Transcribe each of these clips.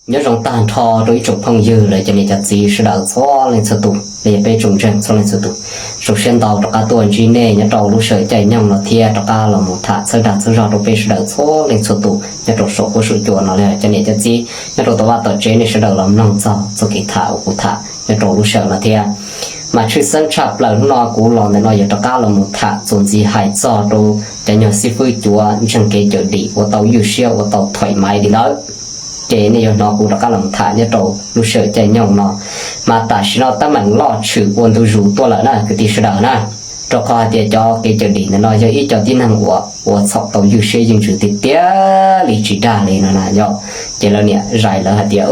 Nyob zoo tag nrho rau ib tsoom phooj ywg los cov niam cov txiv sawv daws txhua leej txhua tus los yog peb tsoom ntseeg txhua leej txhua tus. Zoo siab ntau rov qab tuaj ntsib nej nyob rau lub sij hawm caij nyoog no thiab rov qab los mus tham txhawb dag txhawb zog rau peb sawv daws txhua leej txhua tus nyob rau saum huab saum cua no los yog cov niam cov txiv nyob rau tom vaj tom tsev nej sawv daws los mloog txog txoj kev tham uas kuv tham nyob rau lub sij hawm no thiab. Mas tshwj xeeb tshaj plaws hnub no kuv los ntawm no yog rov qab los mus tham txuas ntxiv hais txog rau cov nyuag xib fwb cuav ntseeg kev cawm dim ua tau ywj siab ua tau thoim maiv li ntawd. Ces nej yuav hnov kuv rov qab los tham nyob rau lub sij hawm caij nyoog no. Mas tam sim no teeb meem loj tshwm ua ntu zus tuaj lawm na kwv tij sawv daws na, rau qhov hais tias cov kev cawm dim ntawm no yog ib co tib neeg uas ua txhaum tau ywj siab ywj ntsws tiag tiag li tsis dag li no na yom. Ces lawv niam zais lawv hais tias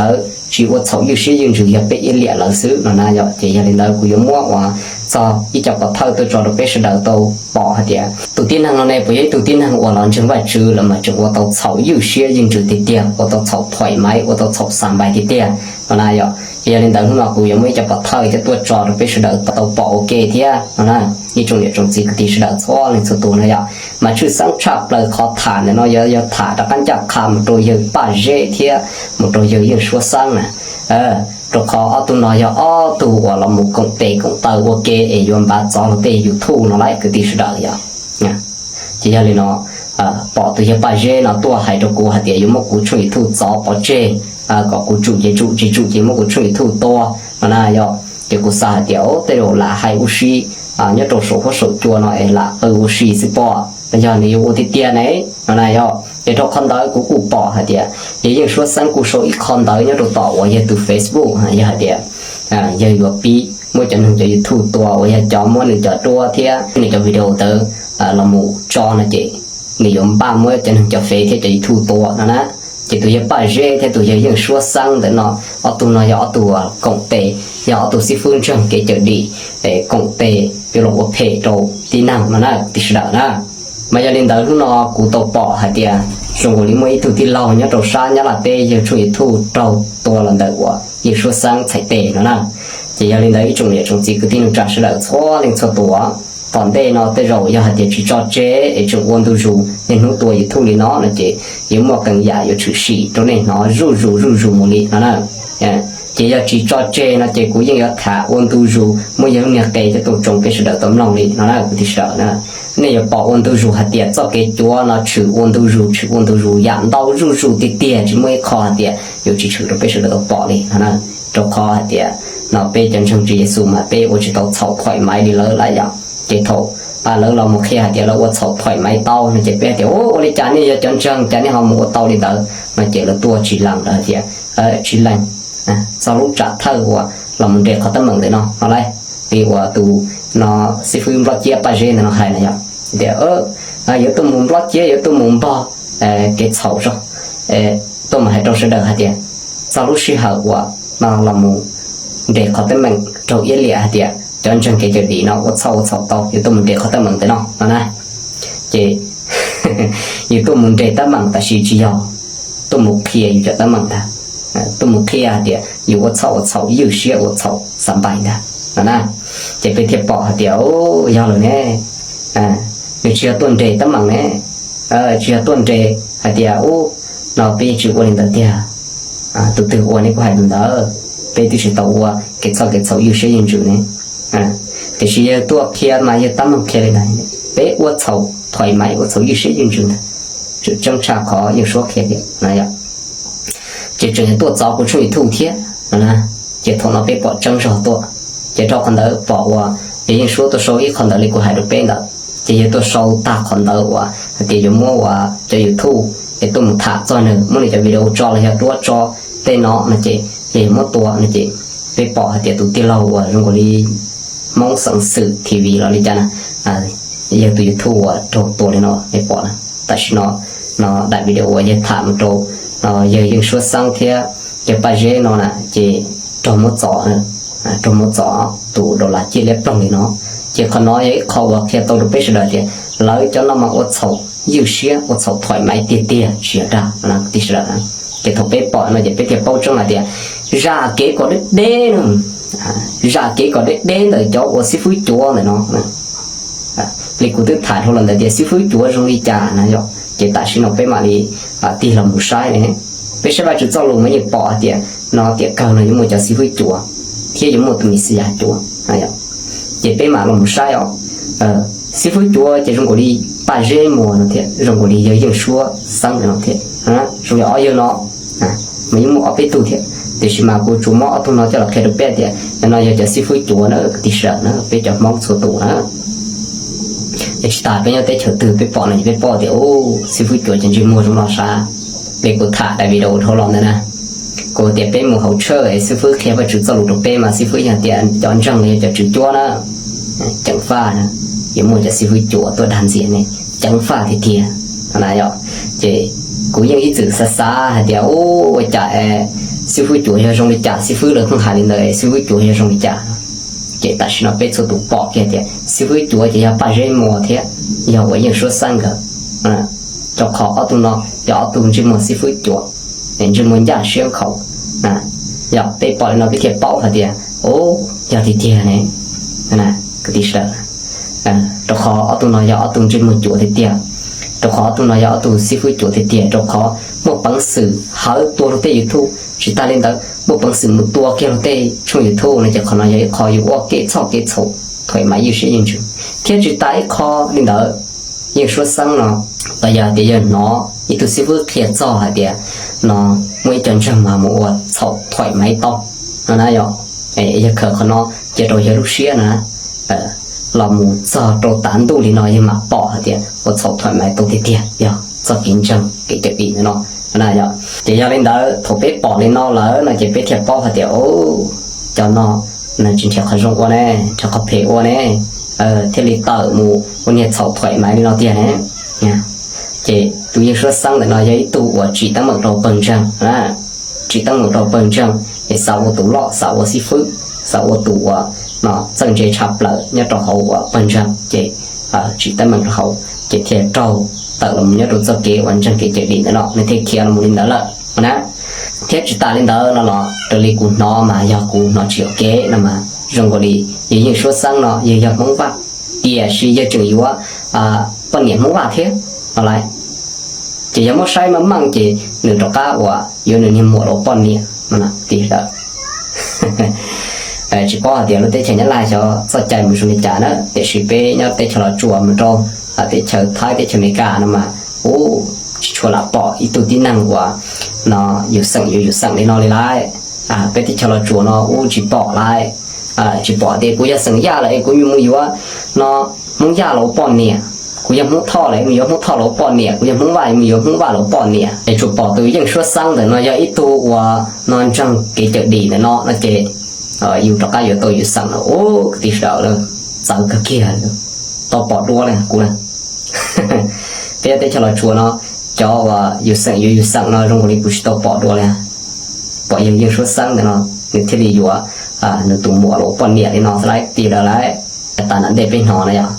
lawv tsis ua txhaum ywj siab ywj ntsws, yog peb iab liam lawv xwb no na yom. Ces yog li ntawd kuv yuav muab ua txog ib co pov thawj tuaj tso rau peb sawv daws tau pom hais tias tus tib neeg no ne puas yog ib tug tib neeg uas los ntseeg Vajtswv lawm mas tseem ua tau txhaum ywj siab ywj ntsws tiag tiag, ua tau txhaum thoim maiv, ua tau txhaum xas npais tiag tiag no na yom. Ces yog li ntawd hnub no kuv yuav muab ib co pov thawj coj tuaj tso rau peb sawv daws tau pom ua ke thiab no na. Ib tsoom niam tsoom txiv kwv tij sawv daws txhua leej txhua tus no yom. Mas tshwj xeeb tshaj plaws qhov tham ntawm no yog yog tham rov qab ncaj qha mus rau yawg Paj Zeb thiab mus rau yawg Yeej Suab Xeeb na. Rau qhov ob tug no yog ob tug uas los mus koom tes koom taw ua ke es yuav npav txov luag tej YouTube no lawm kwv tij sawv daws yom. Ces yog li no pom tus yawg Paj Zeb no tuaj hais rau kuv hais tias yuav muab kuv tshooj YouTube txov pov tseg, kom kuv tsum ces tsum, tsis tsum ces muab kuv tshooj YouTube tua no na yom. Ces kuv xav hais tias tej zaum lam hais ua si nyob rau saum huab saum cua no es lam qw ua si xwb pob, yog nws yuav ua tiag tiag ne no na yom. Ces rau qhov ntawd kuv kuj pom hais tias yawg Yeej Suab Xeeb kuj sau ib qho ntawd nyob rau tom uas yawg tus Facebook yog hais tias yawg yuav pib muab cov neeg cov YouTube tua uas yog cov muab nws cov duab thiab nws cov video ntawd los mus tso no ces nws yuav npaj muab cov neeg cov fev thiab cov YouTube tua no na. Ces tus yawg Paj Zeb thiab tus yawg Yeej Suab Xeeb ntawm no, ob tug no yog ob tug koom tes, yog ob tug xib fwb ntseeg kev cawm dim, koom tes yuav los ua phem rau tib neeg no na kwv tij sawv daws na. Mas yog li ntawd hnub no kuv tau pom hais tias zoo nkaus li muaj ib tug tij laug nyob rau sab Nyab Laj teb yawg tshooj YouTube raug tua los ntawm uas Yeej Suab Xeeb txhais tes no na. Ces yog li ntawd ib tsoom niam tsoom txiv kwv tij neej tsa sawv daws txhua leej txhua tus, tom ntej no tej zaum yog hais tias tsis tso tseg es tseem ua ntu zus niaj hnub tua YouTube li no no ces yuav muaj qee yam yuav tshwm sim rau nej hnov zuj zus zuj zus mus li no na. Ces yog tsis tso tseg no ces kuv yeej yuav tham ua ntu zus muab yog lub niag qe coj tuaj tsoo peb sawv daws tau mloog li no na kwv tij sawv daws na. Nej yuav pom ua ntu zus hais tias txoj kev cuav no tshwm ua ntu zus tshwm ua ntu zus yam ntau zuj zus tiag tiag, tsis muaj ib qho hais tias yuav tsis tshwm rau peb sawv daws tau pom li no na. Rau qhov hais tias no peb cov ntseeg Tswv Yexus mas peb ua tsis tau txhaum thoim maiv li lawv lawm yom. Ces thaum lawv los mus qhia hais tias lawv ua txhaum thoim maiv tau no ces peb hais tias ua li cas nej yog cov ntseeg cas nej ho mus ua tau li ntawd no ces lawv tuaj tsis lees, lawv hais tias tsis lees txog lub tsam thawj uas los mus nres qhov teeb meem ntawm no no lauj. Li uas tus no xib fwb Nplob Ciab Paj Zeb ntawm no hais no yom, tias yuav tuaj mus Nplob Ciab yuav tuaj mus npog kev txhaum zog, tuaj mus hais rau sawv daws hais tias txog lub sij hawm uas no los mus nres qhov teeb meem raug iab liam hais tias cov ntseeg kev cawm dim no ua txhaum ua txhaum tau, yuav tuaj mus nres qhov teeb meem ntawm no no na. Ces yus tuaj mus nres teeb meem tab sis tsis yog tuaj mus qhia yus cov teeb meem ntag, tuaj mus qhia hais tias yus ua txhaum ua txhaum ywj siab ua txhaum xav npais ntag no na. Ces peb thiaj pom hais tias yog lawm ne, nws tsis yog tuaj nres teeb meem ne, tsis yog tuaj nres hais tias ub no peb yeej tsis ua li ntawd tiag, tus twg ua ne kuj hais li ntawd, peb twb tsis tau ua kev txhaum kev txhaum ywj siab ywj ntsws ne. Tiam sis yawg tuaj qhia mas yawg tab meeg qhia li ntawd, peb ua txhaum thoim maiv ua txhaum ywj siab ywj ntsws ntag, tseem tseeb tshaj qhov Yeej Suab qhia tiag no. Ces tseem yog tuaj txov kuv tshooj YouTube thiab no na. Ces thaum no peb pom tseeb zog tuaj, ces rau qhov ntawd pom uas yawg Yeej Suab tuaj sau ib qho ntawd li kuv hais rau peb ntawd, ces yawg tuaj sau tag qhov ntawd uas hais tias yuav muab uas cov YouTube es tuaj mus tham txog nws, muab nws cov video tso los yog duab tso tej no no ces yog yuav muab tua no ces peb pom hais tias tus tij laug uas zoo nkaus li Hmoob Xeev Xwm T V los li cas na, yog tus YouTube uas raug tua li no peb pom na. Tam sim no no daim video uas yawg tham mus rau no yawg Yeej Suab Xeeb thiab yawg Paj Zeb no na ces raug muab txov, raug muab txov tus dollar ciaj liab ploog li no. Ces qhov no yog ib qho uas qhia tau rau peb sawv daws tias lawv cov no mas ua txhaum ywj siab ua txhaum thoim maiv tiag tiag tsis yog dag no kwv tij sawv daws. Ces thaum peb pom no ces peb thiaj paub tseeb hais tias zam kev kom deb deb no, zam kev kom deb deb ntawm cov uas xib fwb cuav ntawm no. Li kuv twb tham dhau los ntawd tias xib fwb cuav zoo li cas na yom, ces tam sim no peb mam li tig los mus saib ne. Peb saib Vajtswv txoj lus mas yeej pom hais tias no tiam kawg no yuav muaj cov xib fwb cuav thiab yuav muaj tus Mexiyas cuav. Ces peb mam los mus saib os. Xib fwb cuav ces zoo nkaus li Paj Zeb Muas no thiab zoo nkaus li yawg Yeej Suab Xeeb no thiab. Zoo li ob yawg no mas yeej muaj ob peb tug thiab, tiam sis mas kuv tsuas muab ob tug no coj los qhia rau peb tias no yog cov xib fwb cuav na kwv tij sawv daws na, peb cov Hmoob txhua tus na. Es tsis tas peb nyob teb chaws twg peb pom no ces peb paub tias u, xib fwb cuav cov ntsej muag zoo no sav. Peb kuj tham daim video dhau los ntawd na, kuv tias peb mus hauv tshawj es xib fwb qhia Vajtswv txoj lus rau peb mas xib fwb yog tias cov ntseeg los yog cov tswv cuab na, ceev faj na, yuav muaj cov xib fwb cuav tuaj dag ntxias ne, ceev faj tiag tiag. Ces kuv yeej ib txwm xav xav hais tias u, ua cas xib fwb cuav yog zoo li cas, xib fwb lawv pheej hais li ntawd, xib fwb cuav yog zoo li cas. Ces tam sim no peb txhua tus pom kiag tias xib fwb cuav ces yog Paj Zeb Muas thiab yog uas Yeej Suab Xeeb nkawd, rau qhov ob tug no yog ob tug ntsej muag xib fwb cuav, ntsej muag ncaj siab nkhaus. Yog peb pom li no peb thiaj paub hais tias u, yog tiag tiag ne, kwv tij sawv daws, rau qhov ob tug no yog ob tug ntsej muag cuav tiag tiag, rau qhov ob tug no yog ob tug xib fwb cuav tiag tiag, rau qhov muaj peev xwm hawv tua luag tej YouTube, tsis tas li ntawd muaj peev xwm mus tua kiag luag tej tshooj YouTube no ces qhov no yog ib qho yuav ua kev txhoj kev txhaum thuam maiv ywj siab ywj ntsws. Thiab tsis tas ib qho li ntawd, Yeej Suab Xeeb no los yog tias yawg hnov ib tug xib fwb qhia txog hais tias no muaj ib co ntseeg mas mus ua txhaum thuam maiv taub no na yog, yawg khaws qhov no cia rau yawg lub siab na, los mus txog rau tav ntuj li no yawg mam pom hais tias ua txhaum thuam maiv taub tiag tiag yog txoj kev ntseeg kev cawm dim ntawm no. Ces yog li ntawd thaum peb pom li no lawm no ces peb thiaj paub hais tias cov no tsis nrhiav qhov zoo ua ne, nrhiav qhov phem ua ne, thiaj li tawm mus ua niag txhaum thuam maiv li no tiag ne. Ces tus Yeej Suab Xeeb ntawm no yog ib tug uas tsim teeb meem rau pawg ntseeg, tsim teeb meem rau pawg ntseeg es xav ua tus loj, xav ua xib fwb, xav ua tus uas no txawj ntse tshaj plaws nyob rau hauv uas pawg ntseeg ces tsim teeb meem rau hauv ces thiaj raug tawm los nyob rau txoj kev uas ntseeg kev cawm dim ntawm no, nws thiaj khiav los li ntawd lawm na. Thiab tsis tas li ntawd no los raws li kuv hnov mas yog kuv hnov tsis yog kev no mas zoo nkaus li yawg Yeej Suab Xeeb no yawg yog Hmoob Vaj, tiam sis yawg tseem yuav poj niam Hmoob Vaj thiab no lauj. Ces yog muab saib meej meej ces nws rov qab uas yuav nws niag muam los poj niam no na kwv tij sawv daws. Tsis paub hais tias lub teb chaws Nyab Laj xyov txoj cai mus zoo li cas na, tiam sis peb nyob teb chaws Los Tsuas mus rau teb chaws Thaib teb chaws Amelikas no mas u, tsis tshua lam pom ib tug tib neeg uas no yus xeem yuav yus xeem li no li lauj. Peb teb chaws Los Tsuas no u tsis pom lauj. Tsis pom tias kuv yog xeem Yaj lawm es kuv mus yuav no Hmoob Yaj los ua poj niam, kuv yog Hmoob Thoj lawm mus yuav Hmoob Thoj los ua poj niam, kuv yog Hmoob Vaj mus yuav Hmoob Vaj los ua poj niam. Es tsuas pom tus Yeej Suab Xeeb ntawm no yog ib tug uas no ntseeg kev cawm dim ntawm no no ces yus rov qab yuav tau yus xeem no u, kwv tij sawv daws, txawv kawg kiag, tau pom dua li kuv na. Peb teb chaws Los Tsuas no cov uas yus xeem yuav yus xeem no zoo nkaus li kuv tsis tau pom dua li. Pom yawg Yeej Suab Xeeb ntawm no nws thiaj li yuav nws tus muam los ua poj niam li no xwb lauj kwv tij sawv daws lauj. Tas nram ntej peb hnov na yog,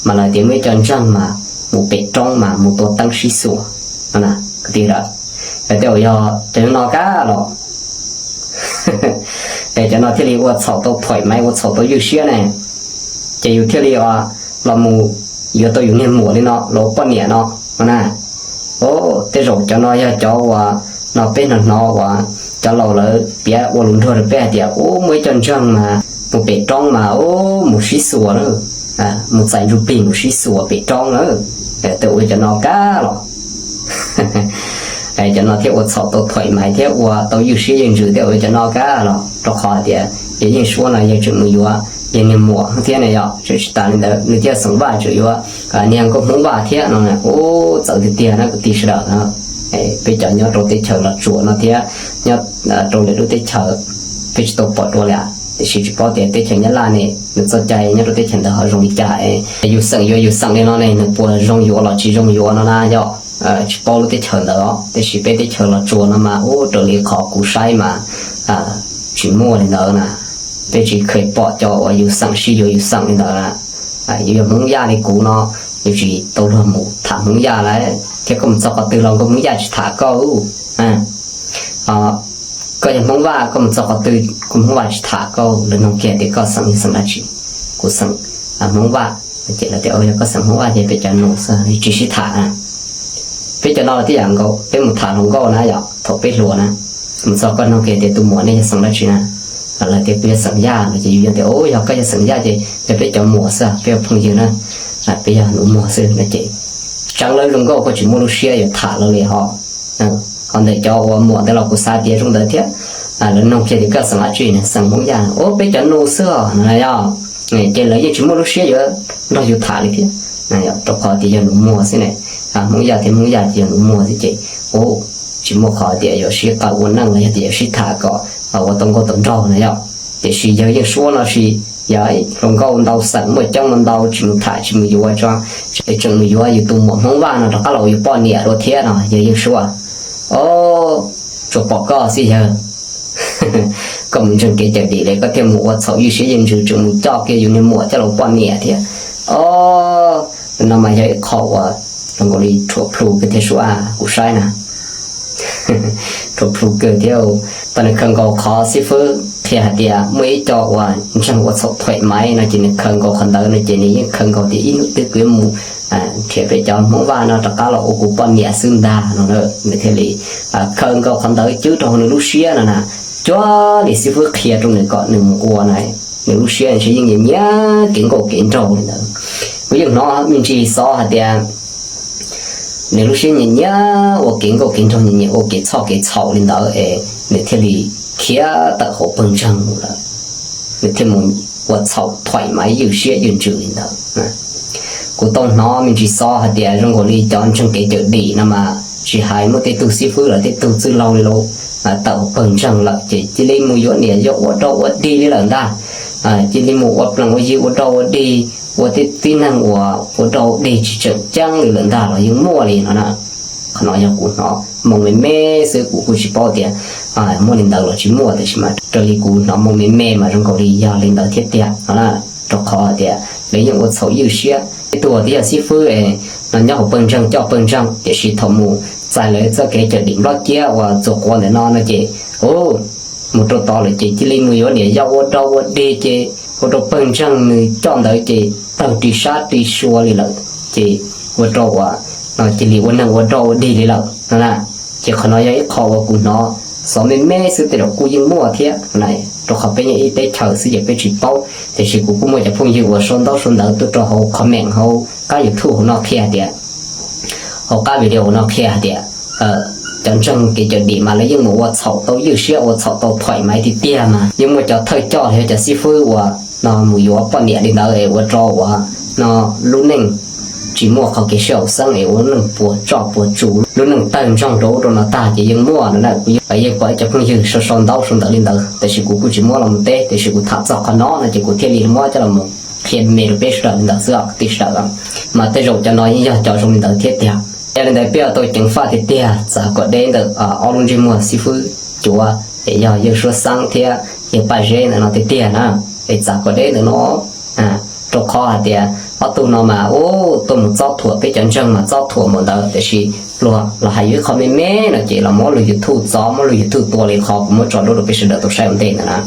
mas lawv tias muaj ib co ntseeg mas mus pem roob mas mus tua teeb sib xuas no na kwv tij sawv daws. Tej uas yog cov no kab los es cov no thiaj li ua txhaum tau thuam maiv, ua txhaum tau ywj siab ne, ces yus thiaj li los mus yuav tau yus niag muam li no los ua poj niam no no na. Tej zaum cov no yog cov uas no peb hnov hnov uas cov laus lawv piav ua lus nruag rau peb hais tias u, muaj ib co ntseeg mas mus pem roob mas u, mus sib xuas na, mus txais ntsuj plig mus sib xuas pem roob na. Tej uas cov no kab los cov no thiaj ua txhaum tau thuam maiv thiab ua tau ywj siab ywj ntsws tej uas cov no kab los, rau qhov hais tias yawg Yeej Suab no yawg tseem mus yuav yawg niag muam thiab ne yog, tseem tsis tas li ntawd nws thiaj xeem Vaj tseem yuav niag nkauj Hmoob Vaj thiab no. U, txawv tiag tiag na kwv tij sawv daws. Peb cov nyob rau teb chaws Los Tsuas no thiab nyob rau lwm lub teb chaws peb tsis tau pom dua li, tiam sis tsis paub tias teb chaws Nyab Laj ne nws txoj cai nyob rau teb chaws ntawd ho zoo li cas, yus xeem yuav yus xeem li no ne nws puas zoo yuav los tsis zoo yuav no na yog. Tsis paub lub teb chaws ntawd os, tiam sis peb teb chaws Los Tsuas no mas u, raws li qhov kuv saib mas tsis muaj li ntawd na. Peb tsis kheev pom cov uas yus xeem sib yuav yus xeem li ntawd na. Yus yog Hmoob Yaj li kuv no, yus tsis tau luag mus tham Hmoob Yaj lawm thiab koj mus txog qhov twg los nkauj Hmoob Yaj tsis tham koj. Koj yog Hmoob Vaj koj mus txog qhov twg nkauj Hmoob Vaj tsis tham koj, lawv nug kiag tias koj xeem yog xeem dab tsi, kuv xeem Hmoob Vaj, ces lawv tias yog koj xeem Hmoob Vaj ces peb cov nus xwb tsis sib tham. Peb cov no los tib yam nkaus, peb mus tham hluas nkauj na yom, thaum peb hluas na, mus txog koj nug kiag tias tus muam nej yog xeem dab tsi na, lawv tias kuv yog xeem Yaj no ces yus yeej tias, o, yog koj yog xeem Yaj ces yog peb cov muam xwb, peb ua phooj ywg na, peb yog nus muag xwb no ces tseev lawv zoo nkauj, koj tsis muaj lub siab yuav tham lawv li ho. Ho ntawm cov uas muam ntawd los kuv xav tias zoo ntawd thiab, lawv nug kiag tias koj xeem dab tsi na, xeem Hmoob Yaj, o, peb cov nus xwb os no yom, ces lawv yeej tsis muaj lub siab yuav nrog yus tham li thiab, rau qhov tias yog nus muag xwb ne. Hmoob Yaj thiab Hmoob Yaj ces yog nus muag xwb ces, o, tsis muaj qhov tias yuav sib qawm ua neej los yog tias yuav sib tham kom ua tau nkauj tau nraug na yom. Tiam sis yawg Yeej Suab no sis yog hluas nkauj ntau xeem muaj coob muaj ntau tsis mus tham tsis mus yuav tso, tseem mus yuav yus tus muam Hmoob Vaj no rov qab los ua yus poj niam dua thiab no yawg Yeej Suab. O, tsuas pom koj xwb yawg. Koj mus ntseeg kev cawm dim li koj thiaj mus ua txhaum ywj siab ywj ntsws tseem mus coj kiag yus niag muam coj los ua poj niam thiab. O, no mas yog ib qho uas zoo nkaus li rhuav plhu kawg thiab Suab, kuv saib na. Rhuav plhu kawg thiab. Tau nws khaws nkaus qhov xib fwb qhia hais tias muaj ib co uas ntseeg ua txhaum thuam maiv no ces nws khaws nkaus qhov ntawd no ces nws yeej khaws nkaus tias ib hnub twg kuv yuav mus nrhiav peb cov Hmoob Vaj no rov qab los ua kuv poj niam xwb ntag no na. Nws thiaj li khaws nkaus qhov ntawd cwb rau hauv nws lub siab no na. Cuag li xib fwb qhia rau nws kom nws mus ua na, nws lub siab ntshe yeej nyiam nyiam kev nkauj kev nraug li ntawd. Kuv yeej hnov me ntsis xov hais tias nws lub siab nyiam nyiam ua kev nkauj kev nraug, nyiam nyiam ua kev txhoj kev txhaum li ntawd es nws thiaj li khiav tawm hauv pawg ntseeg lawm. Nws thiaj mus ua txhaum thuam maiv ywj siab ywj ntsws li ntawd. Kuv tau hnov me ntsis xov hais tias zoo nkaus li cov ntseeg kev cawm dim no mas tsis hais muaj tej tug xib fwb los tej tug txwj laug li lauj, tawm hauv pawg ntseeg lawm ces cia li mus yuav niam yau ua dog ua dig li lawm ntag. Cia li mus ua plees ua yi ua dog ua dig, ua tej tib neeg uas ua dog ua dig tsis tseem ceeb li lawm ntag los yeej muaj li no na. Qhov no yog kuv hnov moo me me xwb, kuv kuj tsis paub tias muaj li ntawd los tsis muaj, tiam sis mas raws li kuv hnov moo me me mas zoo nkaus li yog li ntawd thiab tiag no na. Rau qhov tias lawv yeej ua txhaum ywj siab. Tej tug twb yog xib fwb no nyob hauv pawg ntseeg coj pawg ntseeg, tiam sis thaum mus txais lawv txoj kev cawm dim nplob ciab uas txuas quav ntawm no no ces, mus rau tod lawm ces cia li mus yuav niam yau ua dog ua dig ces ua rau pawg ntseeg nws coj ntawd ces tawg ris sab ris sua li lawm, ces ua rau uas no cia li ua neeg ua dog ua dig li lawm no na. Ces qhov no yog ib qho uas kuv hnov xov me me xwb, tej zaum kuj yeej muaj thiab, rau qhov peb nyob ib teb chaws xwb ces peb tsis paub, tiam sis kuv kuj muaj cov phooj ywg uas sau ntaub sau ntawv tuaj rau hauv comment hauv qab YouTube hauv no qhia tias, hauv qab video hauv no qhia hais tias cov ntseeg kev cawm dim mas lawv yeej mus ua txhaum tau ywj siab ua txhaum tau thuam maiv tiag tiag mas yeej muaj cov thawj coj los yog cov xib fwb uas no mus yuav poj niam li ntawd es ua rau uas no lub neej tsis muaj qhov kev sib haum xeeb es ua lub neej puas tsoj puas tsus, lub neej tawg ntsoog rau ub rau no tag ces yeej muaj no na. Kuv yeej pom ib cov phooj ywg sau sau ntaub sau ntawv li ntawd, tiam sis kuv kuj tsis muab los mus teb, tiam sis kuv tham txog qhov no no ces kuv thiaj li muab coj los qhia me rau peb sawv daws li ntawd xwb kwv tij sawv daws. Mas tej zaum cov no yeej yog cov zoo li ntawd thiab tiag. Yog li ntawd peb yuav tau ceev faj tiag tiag txav kom deb ntawm ob lub ntsej muag xib fwb cuav es yog yawg Suab Xeeb thiab yawg Paj Zeb ntawm no tiag tiag na, es txav kom deb ntawm no. Rau qhov hais tias ob tug no mas ub tuaj mus txob thuam peb cov ntseeg mas txob thuam npaum ntawd, tiam sis luag los hais yus ib qho me me no ces los muab luag YouTube txov, muab luag YouTube tua li qhov kuv muab tso rau peb sawv daws tau saib ua ntej ntawd na.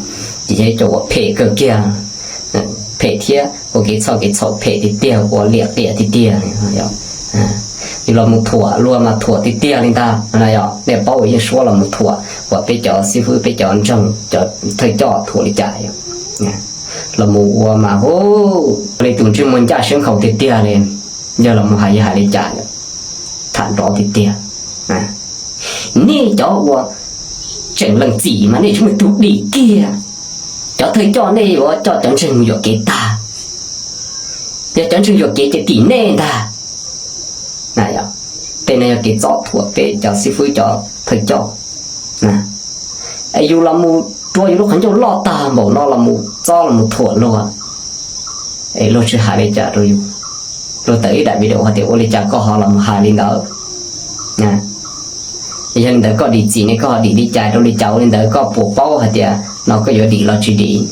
Ces yog ib co uas phem kawg kiag, phem thiab ua kev txhoj kev txhaum phem tiag tiag, ua liam qiam tiag tiag. Yus los mus thuam luag mas thuam tiag tiag li ntag no yom. Nej paub uas Yeej Suab los mus thuam uas peb cov xib fwb peb cov ntseeg cov thawj coj thuam li cas yom. Los mus ua mas hu li tus ntsej muag ncaj siab nkhaus tiag tiag li. Yog los mus hais yog hais li cas yom, tham nrov tiag tiag. Nej cov uas tseem lees txim mas nej tsis muaj tug dim kiag. Cov thawj coj nej yuav coj cov ntseeg mus yuam kev tag. Yog cov ntseeg yuam kev ces tim nej ntag. Tej no yog kev txob thuam peb cov xib fwb cov thawj coj. Es yus los mus rua yus lub qhov ncauj loj tag npaum no los mus txob los mus thuam luag, es luag tsis hais li cas rau yus. Luag tawm ib daim video hais tias ua li cas koj ho los mus hais li ntawd. Yog li ntawd koj dim txim ne koj ho dim li cas rau li cas, ua li ntawd koj puas paub hais tias no koj yuav dim los tsis dim?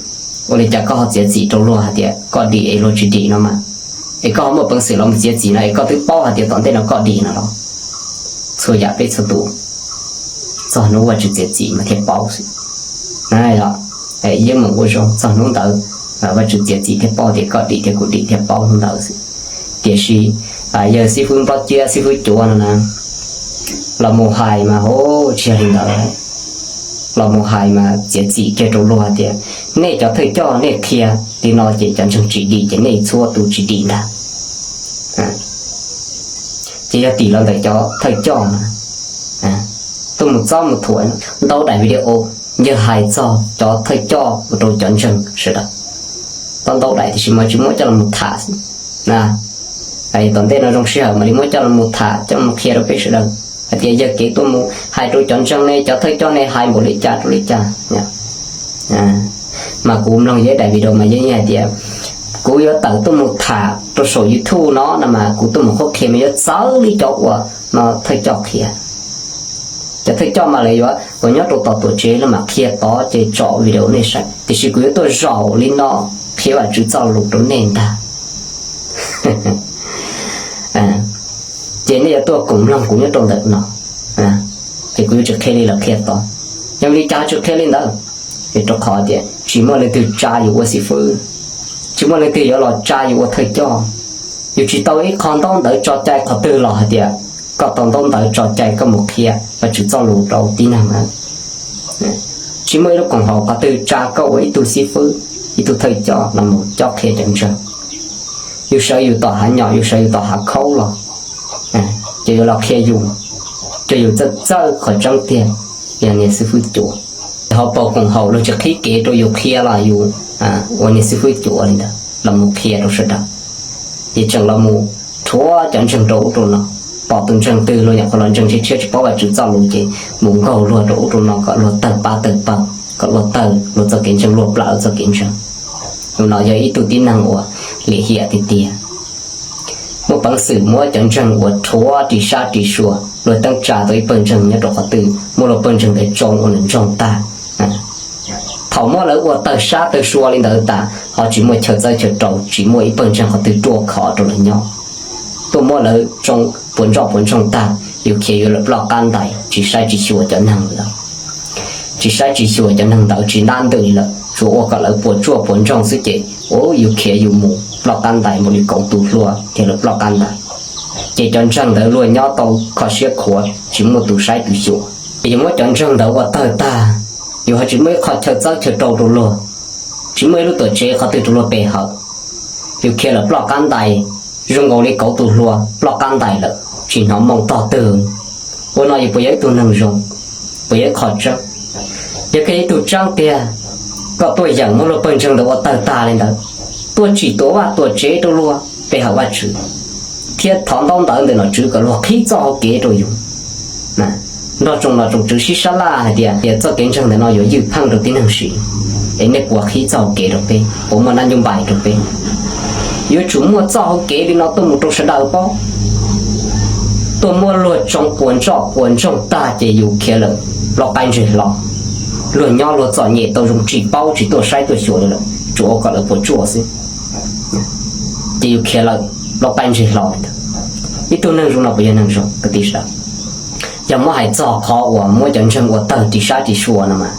Ua li cas koj ho txiav txim rau luag hais tias koj dim es luag tsis dim no mas? Es koj ho muaj peev xwm los mus txiav txim no es koj twb paub hais tias tom ntej no koj dim no los? Txhua yam peb txhua tus txog hnub Vajtswv txiav txim mas thiaj paub xwb. Yeej meem ua zoo txog hnub ntawd Vajtswv txiav txim thiaj paub tias koj dim thiab kuv dim thiaj paub hnub ntawd xwb. Tiam sis yawg xib fwb nplob ciab xib fwb cuav no na, Los mus hais mas ho tsis yog li ntawd. Los mus hais mas txiav txim kiag rau luag tias nej cov thawj coj nej qhia li no ces cov ntseeg tsis dim ces nej txhua tus tsis dim ntag. Ces yog tim los ntawm cov thawj coj mas tuaj mus txob mus thuam ntau daim video, yog hais txog cov thawj coj mus rau cov ntseeg sawv daws. Tau ntau daim tiam sis mas tsis muab coj los mus tham xwb na. Tom ntej no zoo sij hawm mam li muab coj los mus tham coj los qhia rau peb sawv daws hais tias yog kev tuaj mus hais rau cov ntseeg ne cov thawj coj ne hais npaum li cas rau li cas. Mas kuv mloog yog ib daim video mas yeej hais tias kuv yuav tawm tuaj mus tham rau saum YouTube no no mas kuv tuaj mus qhuab qhia mas yuav txawv li cov uas no thawj coj qhia. Cov thawj coj mas lawv yuav uas nyob rau tom tuam tsev lawv mam qhia tod ces tso video nej saib tiam sis kuv yuav tuaj zaum li no qhia Vajtswv txoj lus rau nej ntag. Ces nej yuav tuaj koom mloog kuv nyob rau ntawm no, ces kuv yuav tsis qhia li lawv qhia tod. Yog li cas tsis qhia li ntawd? Vim rau qhov tias tsis muaj leej twg tsa yus ua xib fwb, tsis muaj leej twg yuav los tsa yus ua thawj coj. Yus tsis tau ib qho ntaub ntawv tso cai qhov twg los hais tias koj tau ntaub ntawv tso cai koj mus qhia Vajtswv txoj lus rau tib neeg na. Tsis muaj ib lub koom haum qhov twg tsa koj ua ib tug xib fwb, ib tug thawj coj los mus cob qhia cov ntseeg. Yus sawv yus tom hav nyom, yus sawv yus tom hav khaub los, ces yuav los qhia yus, ces yus txawj txawj qhov tseeb tiag, yog niag xib fwb cuav. Hauv paus koom haum luag tsis qhib kev rau yus qhia los yus ua niag xib fwb cuav li ntawd los mus qhia rau sawv daws. Ces tseem los mus rhuav cov ntseeg rau ub rau no, pom tus ntseeg twg luag nyuam qhuav los ntseeg tshiab tshiab tsis paub Vajtswv txoj lus ces mus nkaug luag rau ub rau no kom luag tawg pab tawg pawg, kom luag tawg luag txoj kev ntseeg, luag plawm txoj kev ntseeg. Tus no yog ib tug tib neeg uas lim hiam tiag tiag. Muaj peev xwm muab cov ntseeg uas rhuav ris sab ris sua, luag teeb tsa tau ib pawg ntseeg nyob rau qhov twg, muab luag pawg ntseeg ntawd tsoo ua nws ntsoog tag. Thaum muab lawv ua tawg sab tawg sua li ntawd tas ho tsis muaj chaw txawb chaw rau, tsis muaj ib pawg ntseeg qhov twg ruaj khov rau lawv nyob. Tuaj muab lawv tsoo puas ntsoj puas ntsoog tag, yus khiav yuav lawm ploj qab ntais tsis saib tsis xyuas cov neeg ntawd. Tsis saib tsis xyuas cov neeg ntawd, tsis ntab ntws li lawm, tsuas ua kom lawv puas tsuaj puas ntsoog xwb ces ua yus khiav yus mus ploj qab ntais npaum li kauv tus hlua thiab lawv ploj qab ntais. Ces cov ntseeg ntawd luag nyob tau kho siab khuav tsis muaj tus saib tus xyuas. Ces yus muab cov ntseeg ntawd ua tawg tag, yus ho tsis muaj ib qho chaw txawb chaw rau rau luag, tsis muaj ib lub tuam tsev qhov twg rau luag pe hawm. Yus khiav lawm ploj qab ntais, zoo nkaus li kauv tus hlua ploj qab ntais lawm tsis hnov moo tog twg. Ua no yus puas yog ib tug neeg zoo? Puas yog ib qho tseeb? Yog koj yog ib tug tseeb tiag, koj tuaj yeem muab luag pawg ntseeg ntawd ua tawg tag li ntawd, tuaj tsim tua vaj tua tsev rau luag pe hawm Vajtswv, thiab thov ntaub ntawv ntawm nom tswv kom luag qhib txoj hau kev rau yus. Nrog tsoom nom tsoom tswv sib sab laj hais tias, tias txoj kev ntseeg ntawm no yuav ywj pheej rau tib neeg siv, es nej puas qhib txoj hau kev rau peb, puas muaj nab ncuj npais rau peb? Yuav tsum muaj txoj hau kev li no tuaj mus rau sawv daws paub. Tuaj muab luag tsoo puas ntsoj puas ntsoog tag ces yus khiav lawm ploj qaib ntseg hlo. Luag nyob luag txom nyem tau zoo tsis paub tsis tuaj saib tuaj xyuas li lawm, tsuas ua kom lawv puas tsuaj xwb. Ces yus khiav lawm ploj qaib ntseg hlo li ntawd. Ib tug neeg zoo no puas yog neeg zoo kwv tij sawv daws? Yog muab hais txog qhov uas muab cov ntseeg ua tawg ris sab ris sua no mas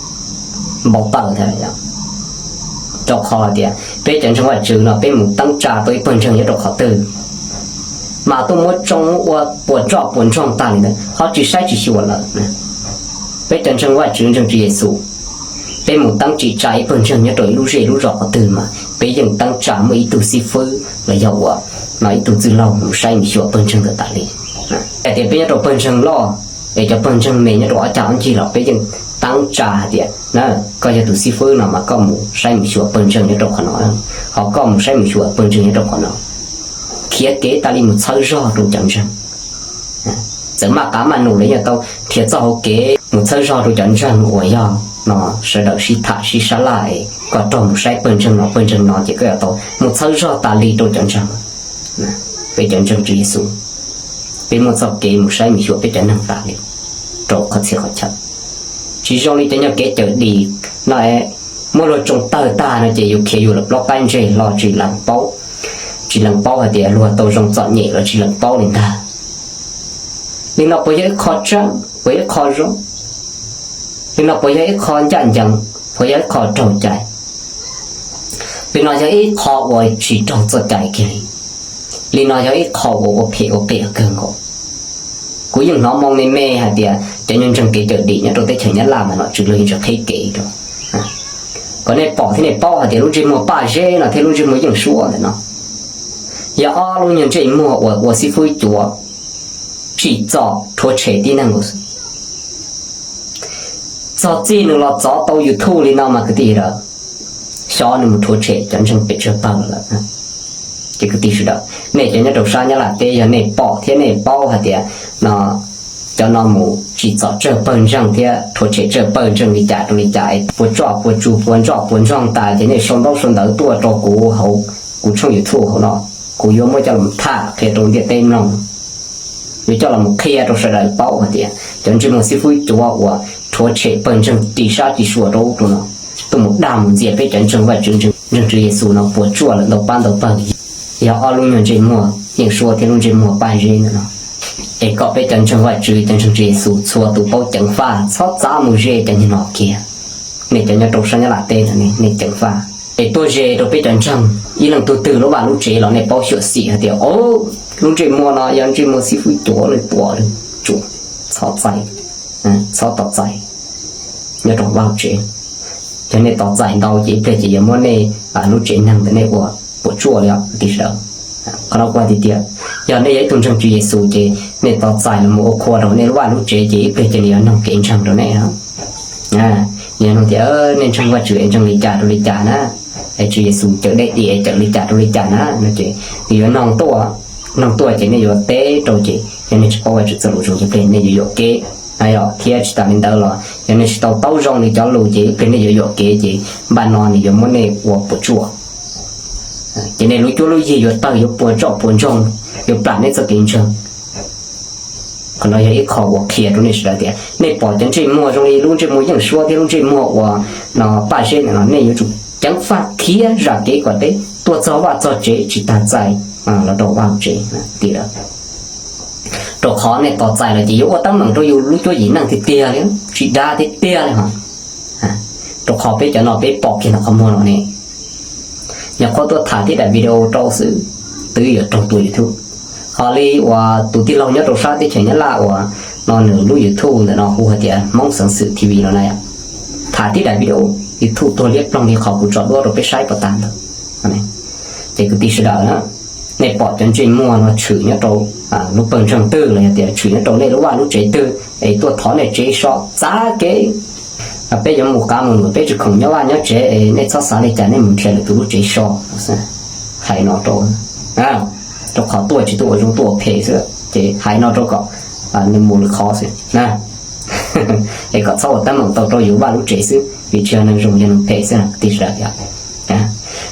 npau taws thiab. Rau qhov tias peb cov ntseeg Vajtswv no peb mus teeb tsa tau ib pawg ntseeg nyob rau qhov twg, mas tuaj muab tsoo ua puas ntsoj puas ntsoog tag li ntawd ho tsis saib tsis xyuas lawm. Peb cov ntseeg Vajtswv ntseeg Tswv Yexus, peb mus teeb tsim tsa ib pawg ntseeg nyob rau ib lub zej lub zos qhov twg mas peb yeej teeb tsa muaj ib tug xib fwb los yog uas no ib tug txwj laug mus saib mus xyuas pawg ntseeg ntawd tas li. Hais tias peb nyob rau pawg ntseeg loj es cov pawg ntseeg me nyob rau ob cag ob ncig los peb yeej teeb tsa hais tias na, koj yog tus xib fwb no mas koj mus saib mus xyuas pawg ntseeg nyob rau qhov no, ho koj mus saib mus xyuas pawg ntseeg nyob rau qhov no. Khiav kev tas li mus txhawb zog rau cov ntseeg. Txawm maj qab maj num los yeej tau nrhiav txoj hau kev mus txhawb zog rau cov ntseeg uas yog no sawv daws sib tham sib sab laj es koj raug mus saib pawg ntseeg no pawg ntseeg no ces koj yuav tau mus txhawb zog tas li rau cov ntseeg. Peb cov ntseeg Tswv Yexus, peb muaj txoj kev mus saib mus xyuas peb cov neeg tas li rau qhov txhia qhov chaw. Tsis zoo li cov nyuag kev cawm dim no, muab luag tsoo tawg tag no ces yus khiav yus lawm plaub qaib ntseg hlo tsis lees paub, tsis lees paub hais tias luag tau zoo txom nyem los tsis lees paub li ntag. Li no puas yog ib qho tseeb, puas yog ib qho zoo? Li no puas yog ib qho ncaj ncees, puas yog ib qho raug cai? Li no yog ib qho uas tsis raug txoj cai kiag li. Li no yog ib qho uas ua phem ua qias kawg nkaus. Kuv yeej hnov moo me me hais tias cov ntseeg kev cawm dim nyob rau teb chaws Nyab Laj mas nom tswv luag yeej tsis qhib kev rau. Kom nej pom thiab nej paub hais tias lub ntsej muag Paj Zeb no thiab lub ntsej muag Yeej Suab ntawm no yog ob lub nyuag ntsej muag uas ua xib fwb cuav tsim txom rhuav tshem tib neeg. Txog txij nws los txov tau YouTube li no mas kwv tij sawv daws, xyov nws mus rhuav tshem cov ntseeg pes tsawg pawg lawm. Ces kwv tij sawv daws, nej cov nyob rau sab Nyab Laj teb yog nej pom thiab nej paub hais tias no cov no mus tsim txom tsawg pawg ntseeg thiab rhuav tshem tsawg pawg ntseeg li cas rau li cas es puas tsoj puas tsu puas ntsoj puas ntsoog tas ces nej sau ntaub sau ntawv tuaj rau kuv hauv kuv tshooj YouTube hauv no, kuv yuav muab coj los tham qhia rau ntiaj teb mloog. Yuav coj los qhia rau sawv daws paub hais tias cov ntsej muag xib fwb cuav uas rhuav tshem pawg ntseeg ris sab ris sua rau ub rau no, tuaj mus dag mus ntxias peb cov ntseeg Vajtswv, ntseeg Tswv Yexus no puas tsuaj lawm ntau pab ntau pawg. Yog ob lub nyuag ntsej muag Yeej Suab thiab lub ntsej muag Paj Zeb ntawm no, es kom peb cov ntseeg Vajtswv cov ntseeg Tswv Yexus txhua tus paub ceev faj txhob txav mus ze cov niag no kiag. Nej cov nyob rau sab Nyab Laj teb no nej ceev faj es tuaj ze rau peb cov ntseeg ib leej tug twg lub vaj lub tsev los nej paub xyuam xim hais tias lub ntsej muag no yog ntsej muag xib fwb cuav li puas li, tsuas txhob txais, txhob tos txais nyob rau vaj tsev. Yog nej tos txais ntau ces ib pliag ces yuav muab nej lub tsev neeg ntawm nej ua puas tsuaj li os kwv tij sawv daws. Qhov no kuv hais tiag tiag, yog nej yog ib tug ntseeg Tswv Yexus ces nej tos txais los mus ua qhua rau nej lub vaj lub tsev ces ib pliag ces nws yuav noog kev ntseeg rau nej. Nws yuav noog tias nej ntseeg Vajtswv es ntseeg li cas rau li cas na, es Tswv Yexus cawm dej dim es cawm li cas rau li cas na no ces nws yuav noog tuaj, noog tuaj ces nej yuav teb rau ces yog nej tsis paub Vajtswv txoj lus zoo ces ib pliag nej yuav yuam kev. Yog thiab tsis tas li ntawd los yog nej tsis tau taub zoo li cov lus ces ib pliag nej yuav yuam kev ces npaj no nws yuav muab nej ua puas tsuaj. Ces nej lub cuab lub yig yuav tawg yuav puas tsoj puas ntsoog, yuav plam nej txoj kev ntseeg. Qhov no yog ib qho uas qhia rau nej sawv daws tias nej pom cov ntsej muag zoo li lub ntsej muag Yeej Suab thiab lub ntsej muag uas no Paj Zeb ntawm no nej yuav tsum ceev faj khiav zam kev kom deb tuaj txog vaj txog tsev tsis tas txais los rau vaj tsev tiag. Rau qhov nej tos txais los ces yuav ua teeb meem rau yus lub cuab yim neej tiag tiag li, tsis dav tiag tiag li hos. Rau qhov peb cov no peb pom kiag ntawm qhov muag no ne. Nyuam qhuav tuaj tham tib daim video rau xwb twb yuav raug tua YouTube. Ho li uas tus tij laug nyob rau sab teb chaws Nyab Laj uas no nws lub YouTube ntawm no hu hais tias Hmoob Xeev Xwm T V no na, tham tib daim video YouTube tuag liab ploog li qhov kuv tso duab rau peb saib puas tag ntawd. Ces kwv tij sawv daws na, nej pom cov ntsej muag no tshwm nyob rau lub pawg ntseeg twg los yog tias tshwm nyob rau nej lub vaj lub tsev twg es tuaj thov nej tsev so txav kev, peb yuav mus qab mus nuam peb tsis khoom nyob vaj nyob tsev es nej txhob xav li cas nej mus nrhiav lwm tus lub tsev so. Hais no rau, rau qhov tuaj tsis tuaj ua zoo tuaj ua phem xwb ces hais no rau kom nws mus lwm qhov xwb na. Es kom txhob ua teeb meem tau rau yus vaj lub tsev xwb vim tsis yog neeg zoo yog neeg phem xwb kwv tij sawv daws.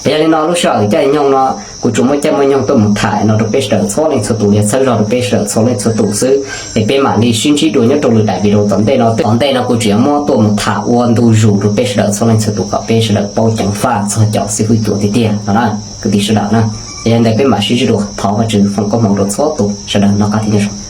Yog li no lub sij hawm caij nyoog no kuv tsuas muaj caij muaj nyoog tuaj mus tham no rau peb sawv daws txhua leej txhua tus, yog txhawb zog rau peb sawv daws txhua leej txhua tus xwb. Es peb mam li sib ntsib dua nyob rau lwm daim video tom ntej no. Tom ntej no kuv tseem yuav muab tuaj mus tham ua ntu zus rau peb sawv daws txhua leej txhua tus kom peb sawv daws paub ceev faj txog cov xib fwb cuav tiag tiag no na kwv tij sawv daws na. Yog li ntawd peb mam sib ntsib dua, thov Vajtswv foom koob hmoov rau txhua tus sawv daws noj qab thiab nyob zoo.